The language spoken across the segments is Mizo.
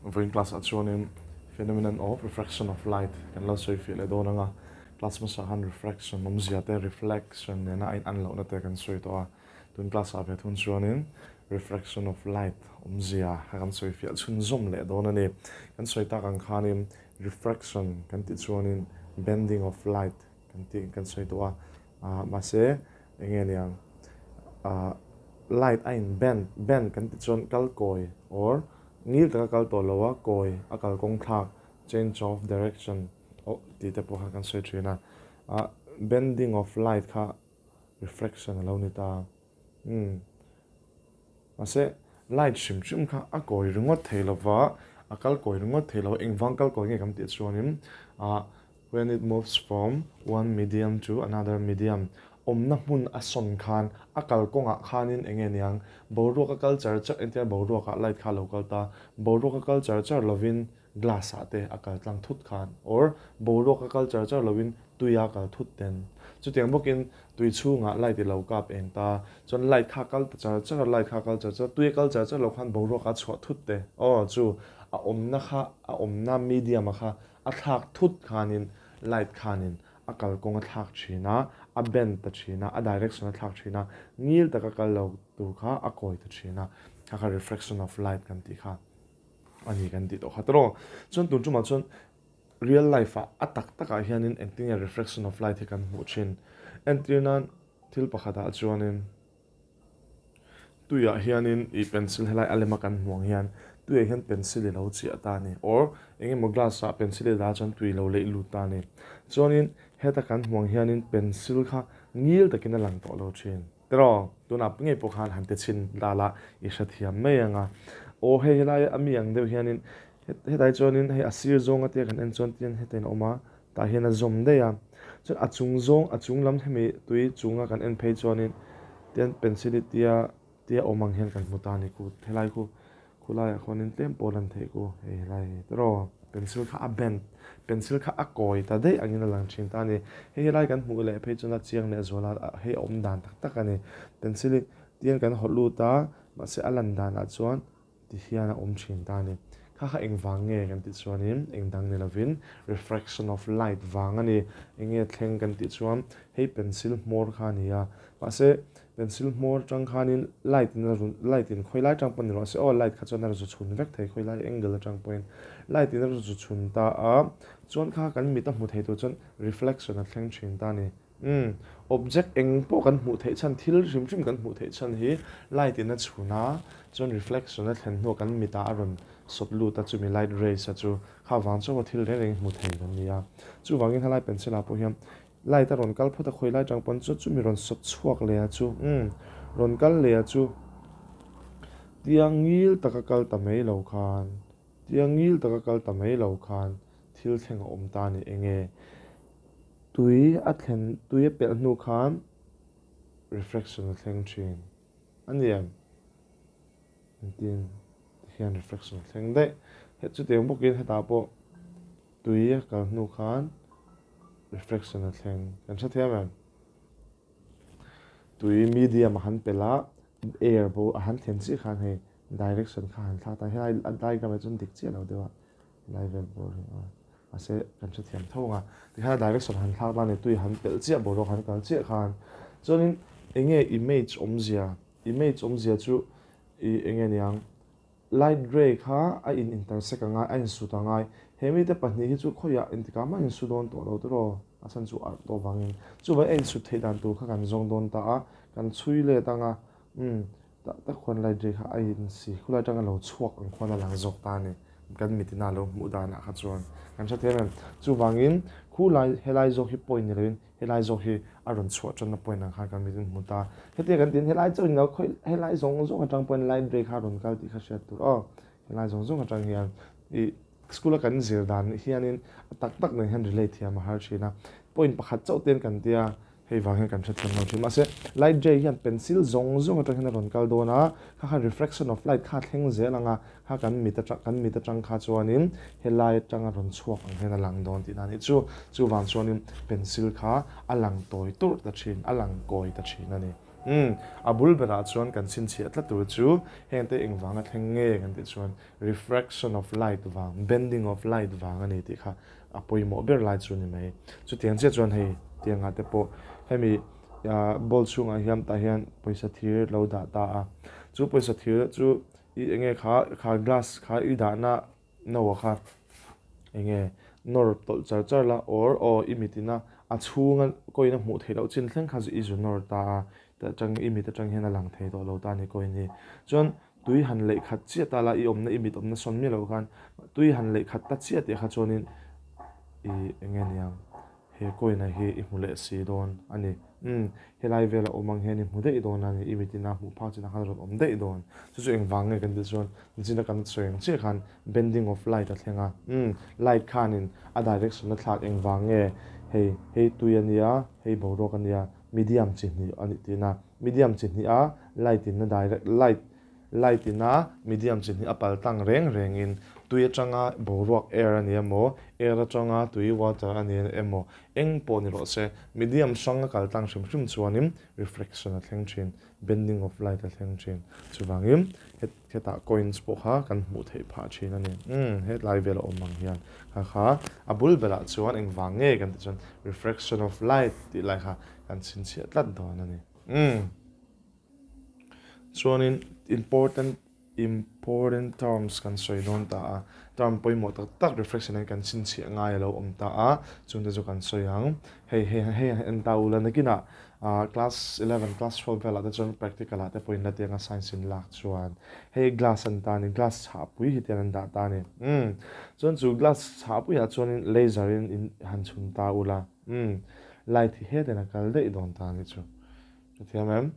Vawiin class ah chuanin Phenomenon of Refraction of Light kan lo sawi fiah leh dawn ang a. Class hmasa khan refraction awmzia te, reflection nena a in an lohna te kan sawi tawh a. Tun class ah ve thung chuanin Refraction of Light awmzia kha kan sawi fiah chhunzawm leh dawn a ni. Kan sawi tak ang khanin refraction kan tih chuanin bending of light kan tih kan sawi tawh a. Mahse eng nge niang light a in bend, bend kan tih chuan kal kawi or ngil taka kal tawh lo a kawi a kal kawng thlak, change of direction tih te pawh kha kan sawi thin a. Bending of light kha refraction a lo ni ta. Umm. Mahse, light hrim hrim kha a kawi ringawt thei lo va, a kal kawi ringawt thei lo. Engvang kal kawi nge kan tih chuanin, ah, when it moves from one medium to another medium, awmna hmun a sawn khan, a kal kawngah khanin eng nge niang, boruak a kal char char, entir boruakah light kha a lo kal ta, boruak a kal char char lovin glass ah te a kal tlang thut khan or boruak a kal char char lovin tui a kal thut ten. Chutiang bawkin tui chhungah light i lo kap eng ta, chuan light kha kal ta char char a, light kha kal char char, tui a kal char char lo khan boruak a chhuah thut te, aw chu a awmna kha a awmna medium a kha a thlak thut khanin light khanin a kalkawng a thlak thin a, a bend ta thin a, a direction a thlak thin a, ngil taka kal lo tur kha a kawi ta thin a, kha kha refraction of light kan tih kha. A ni kan tih tawh kha tawh. Chuan tun tumah chuan real life ah a tak takah hianin engtin nge refraction of light hi kan hmuh thin. Entir nan thil pakhatah chuanin tuiah hianin ih pencil helai a lema kan hmuh ang hian tuiah hian pencil i lo chiah ta a ni or eng emaw glass ah pencil i dah chuan tui lo leih lut ta a ni. Chuanin heta kan hmuh ang hianin pencil kha ngil takin a lang tawh lo thin. Tiraw, tunah ngei pawh khan han ti chhin dal a, i hrethiam mai ang a. Aw hei helai a mi ang deuh hianin hetlai chuanin hei a sir zawng atia kan en chuan tihian heta in a awm a, tah hian a zawm daih a. Chuan a chung zawng a chung lam hemi tui chunga kan en phei chuanin tihian pencil hi tia tia awm ang hian kan hmu ta a ni ku helai khu Khulaiah khuanin tlem pawh lan theih ku hei helai hi tiraw pencil kha a bend pencil kha a kawi ta daih angin a lang thin ta a ni. Hei helai kan hmuh leh phei chuan a chiang leh zual a hei a awm dan tak tak a ni. Pencil hi tihian kan hawlh lut a mahse a lan danah chuan tihian a awm thin ta a ni. Kha kha engvang nge kan tih chuanin eng dang ni lovin refraction of light vang a ni. Eng nge thleng kan tih chuan hei pencil hmawr kha a ni a mahse Pencil hmawr atang khanin light in a rawn light in khawi lai atang pawh ni rawh se aw light kha chuan a rawn zu chhun vek thei khawi lai angle atang pawhin light in a rawn zu chhun ta a chuan kha kan mit a hmu thei tur chuan reflection a thleng thin ta a ni umm object eng pawh kan hmuh theih chhan thil hrim hrim kan hmuh theih chhan hi light in a chhun a chuan reflection a thlen hnuah kan mitah a rawn sawt lut a chumi light rays a chu kha vang chauha thil reng reng hmu thei kan ni a chuvangin helai pencil ah pawh hian Light a rawn kal phawt a, khawi lai tang pawn chu chumi rawn sawt chhuak leh a chu, umm, rawn kal leh a chu tia ngil taka kal ta mai lo khan, tia ngil taka kal ta mai lo khan thil thleng a awm ta a ni. Enge tui a thlen, tui a pelh hnu khan refraction a thleng thin a ni em? Engtin tihian refraction a thleng daih. Chutiang bawkin hetah pawh Tui a kal hnu khan refraction a thleng. Kan hre thiam em? Tui medium a han pel a, air bo a han thlen chiah khan hei direction kha han thlak ta. Helai a diagram ah chuan dik chiah lo deuh a, helai vel bawr hi aw. Mahse kan hre thiam tho ang a. Tikhan a direction han thlak ta a ni, tui han pelh chiah boruak han kal chiah khan. Chuanin eng nge image awmzia? Image awmzia chu ih eng nge niang? Light ray kha a in intersect a ngai, a insut a ngai. He mite pahnih hi chu khawiah engtikah mah insu dawn tawh lo tiraw? A chhan chu arh tawh vangin. Chuvai a insut theih dan tur kha kan zawng dawn ta a, kan chhui let ang a, umm, tah tak khuan light ray kha a insi khulai atanga lo chhuak ang khuan a lang zawk ta a ni. Kan mitin a lo hmuh danah kha chuan kan hre thiam em? Chuvangin khulai helai zawk hi point ni loin Helai zawk hi a rawn chhuah tanna point ang khan kan mit in hmu ta. Hetia kan tiin helai chauh in lo khawih helai zawng zawng atang pawhin light ray kha a rawn kal tih kha hriat tur aw. Helai zawng zawng atang hian ih school a kan zir dan hianin a tak tak nen hian relate thiam a har thin a. Point pakhat chauh ten kan tia hei vang hian kan hrethiam lo thin. Mahse light ray hian pencil zawng zawng atang hian a rawn kal dawn a, kha kha refraction of light kha a thleng zel ang a, Kha kan mit atang kan mit atang kha chuanin helai atanga rawn chhuak ang hian a lang dawn tihna a nih chu. Chuvang chuanin pencil kha a lang tawi turh ta thin, a lang kawi ta thin a ni. Umm a bul berah chuan kan chhinchhiah tlat tur chu hengte engvanga thleng nge kan tih chuan refraction of light vang, bending of light vang a ni tih kha a pawimawh ber lai chu a ni mai. Chutiang chiah chuan hei tiangah te pawh hemi bowl chhungah hian tah hian pawisa thir lo dah ta a, chu pawisa thir chu i enge kha kha glass kha i dahna no a kha enge nawr tawlh char char la or aw i mit ina a chhunga coin a hmuh theih loh chin thleng kha i zu nawr ta a tah atang i mit atang hian a lang thei tawh lo ta a ni coin hi chuan tui han leih khat chiah ta la i awmna i mit awmna sawn miah loh khan tui han leih khat ta chiah tih kha chuanin i enge niang He coin-a hi i hmu leh si dawn a ni. Umm, helai vela awm ang hian i hmu daih dawn a ni. I mitin a hmuh phak chin ah khan a rawn awm daih dawn. Chu chu engvang nge kan tih chuan nichina kan sawi ang chiah khan bending of light a thleng a. Umm, light khanin a direction a thlak engvang nge hei, hei tui a nia, hei boruak a nia, medium chi hnih a nih tihna. Medium chi hnih a light in a direct, light Light ina medium chi hnih a pal tlang reng rengin tui atanga boruak air a ni emaw, air atanga tui water a ni emaw, eng pawh ni rawh se, medium hrang a kal tlang hrim hrim chuanin refraction a thleng thin, bending of light a thleng thin. Chuvangin hetah coins pawh kha kan hmuh theih phah thin a ni. Umm, hetlai vel a awm ang hian kha kha a bul berah chuan engvang nge kan tih chuan refraction of light tih lai kha kan chhinchhiah tlat dawn a ni. Umm. Chuanin important important terms kan sawi dawn ta a, term pawimawh tak tak reflection hian kan chhinchhiah ngai a lo awm ta a, chungte chu kan sawi ang. Hei hei hei en ta ula nakinah ah class 11 class 12 velah te chuan practical ah te pawhin la tianga science in lak chuan hei glass an ta a ni, glass chhahpui hi tian an dah ta a ni. Umm chuan chu glass chhahpuiah chuanin laser in in han chhun ta ula umm light hi hetin a kal daih dawn ta a ni chu. Ka thiam em?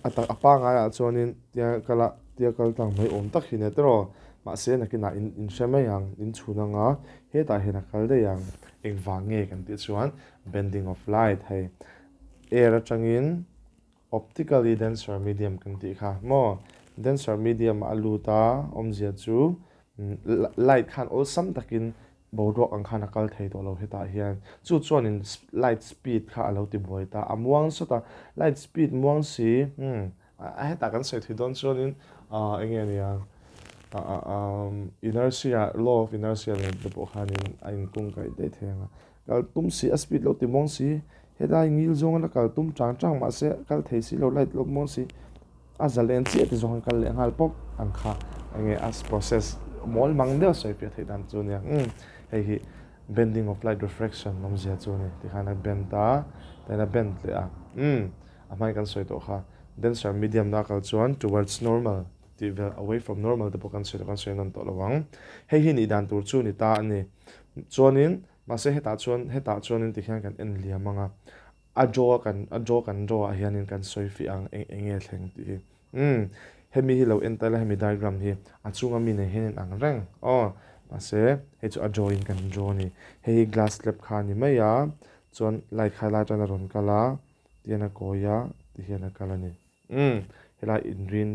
A tak a pangaiah chuanin tia kal a tia kal tlang mai awm tak hi nia tiraw? Mahse nakinah in in hre mai ang, in chhun anga hetah hian a kal daih ang. Engvang nge kan tih chuan bending of light hei air atangin optically denser medium kan tih kha maw? Denser medium ah a lut a, awmzia chu light khan awlsam takin Boruak ang khan a kal thei tawh lo hetah hian. Chu chuanin light speed kha a lo ti buai ta. A muang sawt a, light speed muang si, umm, a hetah kan sawi thui dawn chuanin ah eng nge nia, ah ah inertia, law of inertia nen te pawh khanin a inkung kaih daih thei ang a. Kal tum si, a speed lo ti muang si, helai ngil zawnga la kal tum chang chang mahse kal thei si lo, light lo muang si. A zalen chiah ti zawng kal leh nghal pawp ang kha enge a process mawl mang deuh sawi piah theih dan chu ania umm hei hi bending of light refraction awmzia chu ani tikhan a bend a tihian a bend leh a umm a hmain kan sawi tawh kha denser medium na kal chuan towards normal tih vel away from normal te pawh kan sawi tawh kan sawi nawn tawh lo ang hei hi nih dan tur chu ni ta ani chuanin mahse hetah chuan hetah chuanin tikhian kan en liam ang a. A draw a kan a draw kan draw ah hianin kan sawi fih ang eng eng nge thleng tih hi. Umm hemi hi lo en ta ila hemi diagram hi a chunga mi nen hian in ang reng aw mahse hei chu a draw in kan draw a ni. Hei hi glass slab kha a ni mai a chuan light kha helai atangin a rawn kal a tihian a kawi a tihian a kal a ni. Umm helai inrin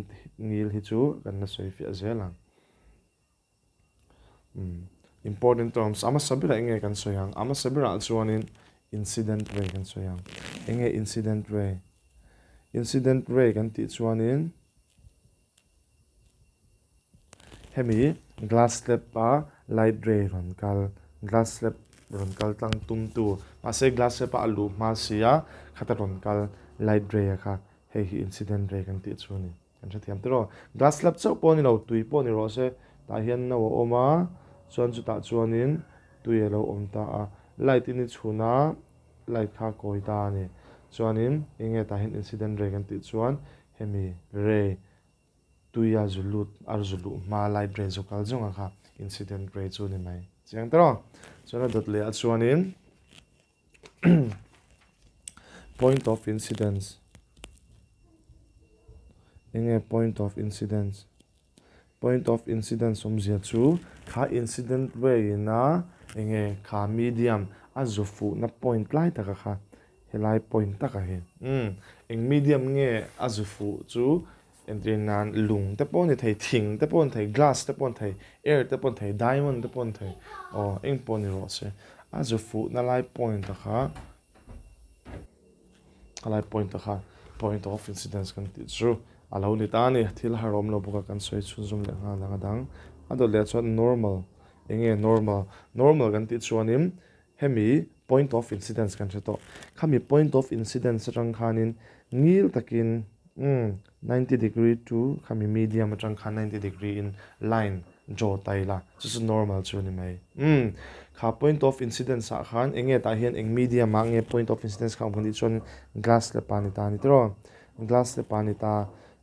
ngil hi chu kan la sawi fiah zel ang. Important terms a hmasa berah enge kan sawi ang? A hmasa berah chuanin incident ray kan sawi ang. Enge incident ray? Incident ray kan tih chuanin hemi glass slab a light ray rawn kal, glass slab rawn kal tlang tum tu, mahse glass slab a a luh hma sia khata rawn kal light ray a kha hei hi incident ray kan tih chu a ni. Kan hrethiam tiraw? Glass slab chauh pawh a ni lo, tui pawh ni rawh se. Tah hian no a awm a, chuan chutah chuanin tui a lo awm ta a. Light in i chhun a, light kha a kawi ta a ni. Chuanin eng nge tah hian incident ray kan tih chuan hemi ray tui a zu lut, a zu luh hma light ray zu kal zawng a kha incident ray chu a ni mai. Chiang tiraw? Chuan a dawt leh ah chuanin Point of incidence Enge point of incidence? Point of incidence awmzia chu kha incident way ina enge kha medium a zu fuhna point lai taka kha helai point taka hi umm eng medium nge a zu fuh chu Entir nan lung te pawh a ni thei, thing te pawh a ni thei, glass te pawh a ni thei, air te pawh a ni thei, diamond te pawh a ni thei, aw eng pawh ni rawh se. A zu fuhna lai point a kha, a lai point a kha Point of incidence kan tih chu a lo ni ta a ni. Thil har awm lo bawk a kan sawi chhunzawm leh nghal ang a dang. A dawt leh chuan normal, eng nge normal? Normal kan tih chuanin hemi point of incidence kan hre tawh. Khami point of incidence atang khanin ngil takin umm 90 degree to khami medium atang khan 90 degree in line draw ta ila chu chu normal chu a ni mai. Umm kha point of incidence ah khan eng nge tah hian eng medium ah nge point of incidence kha awm kan tih chuan glass slab ah a ni ta a ni tiraw? Glass slab ah a ni ta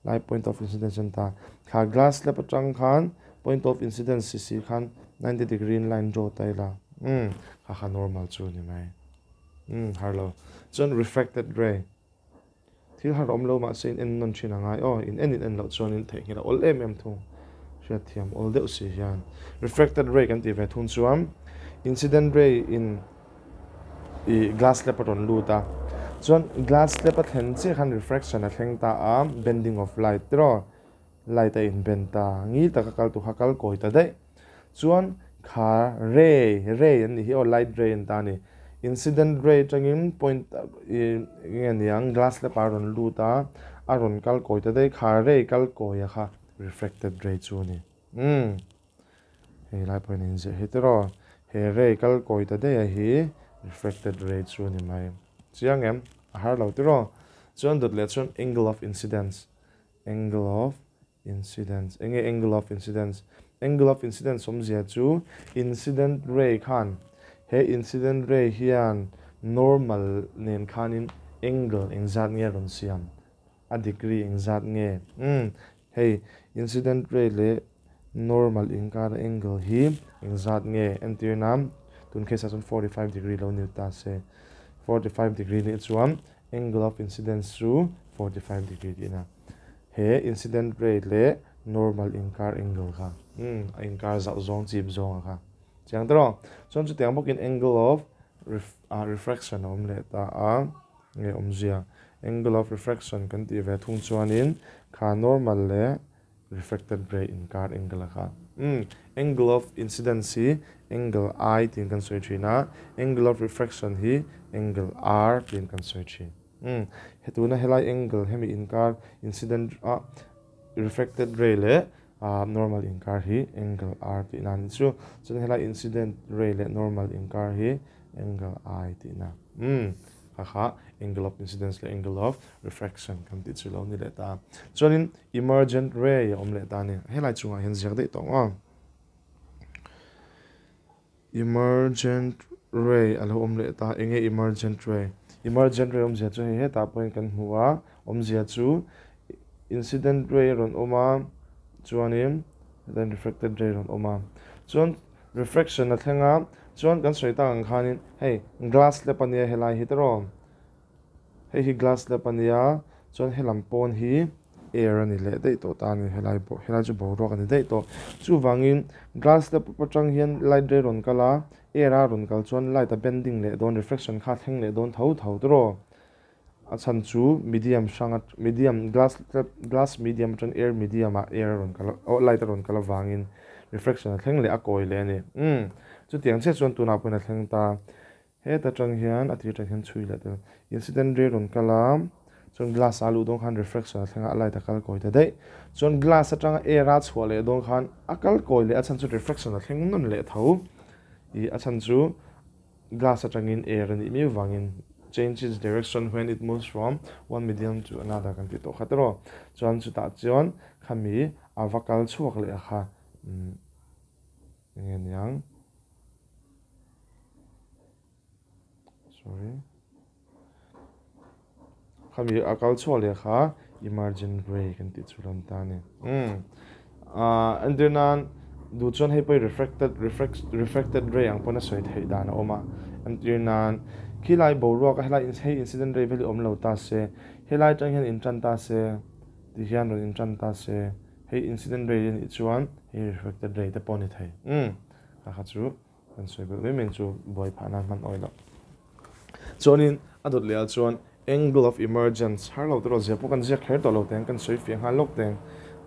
lai point of incidence a ni ta. Kha glass slab atang khan point of incidence si si khan 90 degree in line draw ta ila umm kha kha normal chu a ni mai. Umm har lo. Chuan refracted ray. Thil har awm lo mahse in en nawn thin a ngai aw, in en in en loh chuan in theihnghilh a awl em em thung. Hriatthiam awl deuh si hian refracted ray kan tih ve thung chuan incident ray in ih glass slab a rawn lut a, chuan glass slab a thlen chiah khan refraction a thleng ta a, bending of light tiraw light a in bend ta, ngil taka kal tur kha kal kawi ta daih. Chuan kha ray, ray an nih hi aw, light ray an ta a ni. Incident ray atangin point ih eng nge niang glass slab ah a rawn lut a, a rawn kal kawi ta daih, kha ray kal kawi a kha refracted ray chu a ni. Umm hei lai pawhin a inziah hi tiraw, he ray kal kawi ta daih a hi refracted ray chu a ni mai. Chiang em? A har lo tiraw? Chuan dawt leh chuan angle of incidence, angle of Incidence, Eng nge angle of incidence? Angle of incidence awmzia chu incident ray khan he incident ray hian normal nen khanin angle engzat nge a rawn siam? A degree engzat nge? Umm, hei incident ray leh normal inkara angle hi engzat nge? Entir nan tun case ah chuan 45 degree lo ni ta se, 45 degree nih chuan angle of incidence chu 45 degree tihna. He incident ray leh normal inkar angle kha umm a inkar zauh zawng chip zawng a kha chiang ta rawh. Chuan chutiang bawkin angle of refraction a awm leh ta a nge awmzia angle of refraction kan tih ve thung chuanin kha normal leh refracted ray inkar angle a kha umm angle of incidence hi angle I tiin kan sawi thin a angle of refraction hi angle R tiin kan sawi thin. Umm, he tuna helai angle hemi inkar incident a refracted ray leh ah normal inkar hi angle R tih na ni chu. Chuan helai incident ray leh normal inkar hi angle I tih na. Umm, kha kha angle of incidence leh angle of refraction kan tih chu lo ni leh ta. Chuanin emergent ray a awm leh ta a ni. Helai chungah hian ziak daih tawh ang aw. Emergent ray a lo awm leh ta, eng nge emergent ray? Emergent ray awmzia chu hei hetah pawhin kan hmu a, awmzia chu incident ray a rawn awm a, chuanin then refracted ray a rawn awm a, chuan refraction a thleng a, chuan kan sawi tak ang khanin hei glass slab a nia helai hi tiraw? Hei hi glass slab a nia, chuan helam pawn hi air a ni leh daih tawh ta a ni helai pawh helai chu boruak a ni daih tawh. Chuvangin glass slab atang hian light ray rawn kal a, air a rawn kal chuan light a bending leh dawn reflection kha a thleng leh dawn tho tho tiraw. A chhan chu medium hrang a medium glass slab glass medium atang air medium ah air a rawn kal a oh light a rawn kal avangin reflection a thleng leh a kawi leh a ni. Umm chutiang chiah chuan tunah pawhin a thleng ta. Heta tang hian a tir tang hian chhui leh tel. Incident ray rawn kal a, chuan glass a luh dawn khan refraction a thleng a, a light a kal kawi ta daih. Chuan glass atanga air a chhuah leh dawn khan a kal kawi leh a chhan chu refraction a thleng nawn leh tho. Ih a chhan chu glass atangin air a nih miau vangin change its direction when it moves from one medium to another kan tih tawh kha tiraw. Chuan chutah chuan khami a va kal chhuak leh a kha umm eng nge niang. Sorry. Khami a kal chhuah leh kha emergent ray kan tih chu lan ta ni. Um. Ah entir nan duh chuan hei pawh refracted refract refracted ray ang pawn a sawi theih dan a awm a. Entir nan khilai boruak a helai hei incident ray vel hi awm lo ta se helai atang hian in tan ta se ti hian rawn in tan ta se hei incident ray a nih chuan hei refracted ray te pawh a ni thei. Um. Kha kha chu kan sawi belh mai mai chu buai phah nan hman awi loh. Chuanin a dawt leh ah chuan angle of emergence har lo te erawh zia pawh kan ziak kher tawh lo teng kan sawi fiah nghal lawk teng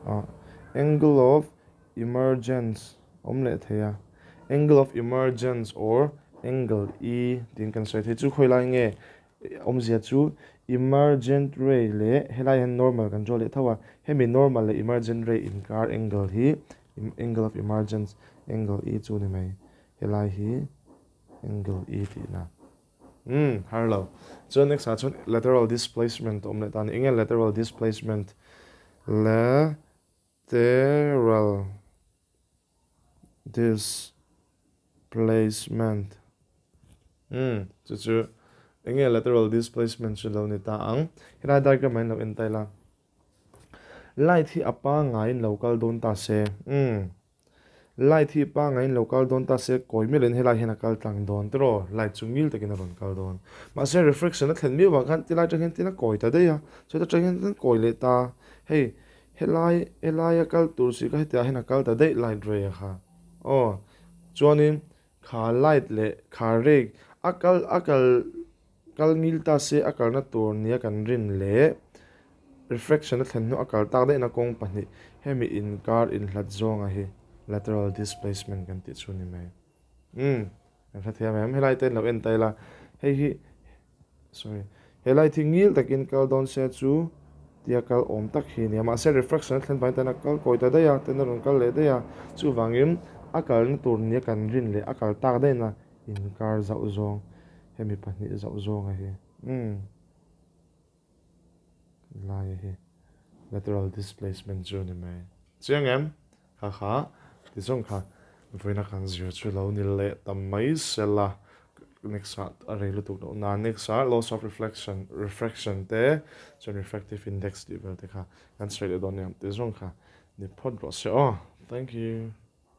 ah angle of emergence awm leh thei a angle of emergence or angle e tiin kan sawi thei chu khawi lai nge awmzia chu. Emergent ray leh helai hian normal kan draw leh tho a, hemi normal leh emergent ray inkar angle hi angle of emergence angle e chu ni mai, helai hi angle e tihna. Umm har lo. Chuan next ah chuan lateral displacement a awm leh ta a ni. Enge lateral displacement? Lateral displacement. Umm chu chu enge lateral displacement chu lo ni ta ang. Helai diagram ah hian lo en ta ila. Light hi a pangaiin lo kal dawn ta se. Umm. Light hi pangaiin lo kal dawn ta se kawi mialin helai hian a kal tlang dawn tiraw? Light chu ngil takin a rawn kal dawn. Mahse refraction a thlen miau vang khan tilai atang hian tin a kawi ta daih a, chuta tang hian tin kawi leh ta. Hei helai helai a kal tur si kha hetiah hian a kal ta daih light ray a kha. Aw chuanin kha light leh kha ray a kal a kal kal ngil ta se a kalna tur nia kan rin leh refraction a thlen hnu a kal tak daihna kawng pahnih hemi inkar inhlat zawnga hi lateral displacement kan tih chu ni mai. Umm kan hre thiam em? Helai te lo en ta ila hei hi sorry helai thi ngil takin kal dawn se chu tia kal awm tak hi nia mahse refraction a thlen vangin tan a kal kawi ta daih a ten a rawn kal leh daih a chuvangin a kalna tur nia kan rin leh a kal tak daihna Inkar zauh zawng, hemi pahnih zauh zawnga hi umm laia hi lateral displacement chu a ni mai. Chiang em? Kha kha ti zawng kha vawiina kan zir chu lo ni leh ta mai sela next ah a rei lutuk loh nan next ah laws of reflection refraction te chuan refractive index tih vel te kha kan sawi leh dawn nia ti zawng kha ni phawt rawh se aw. Thank you.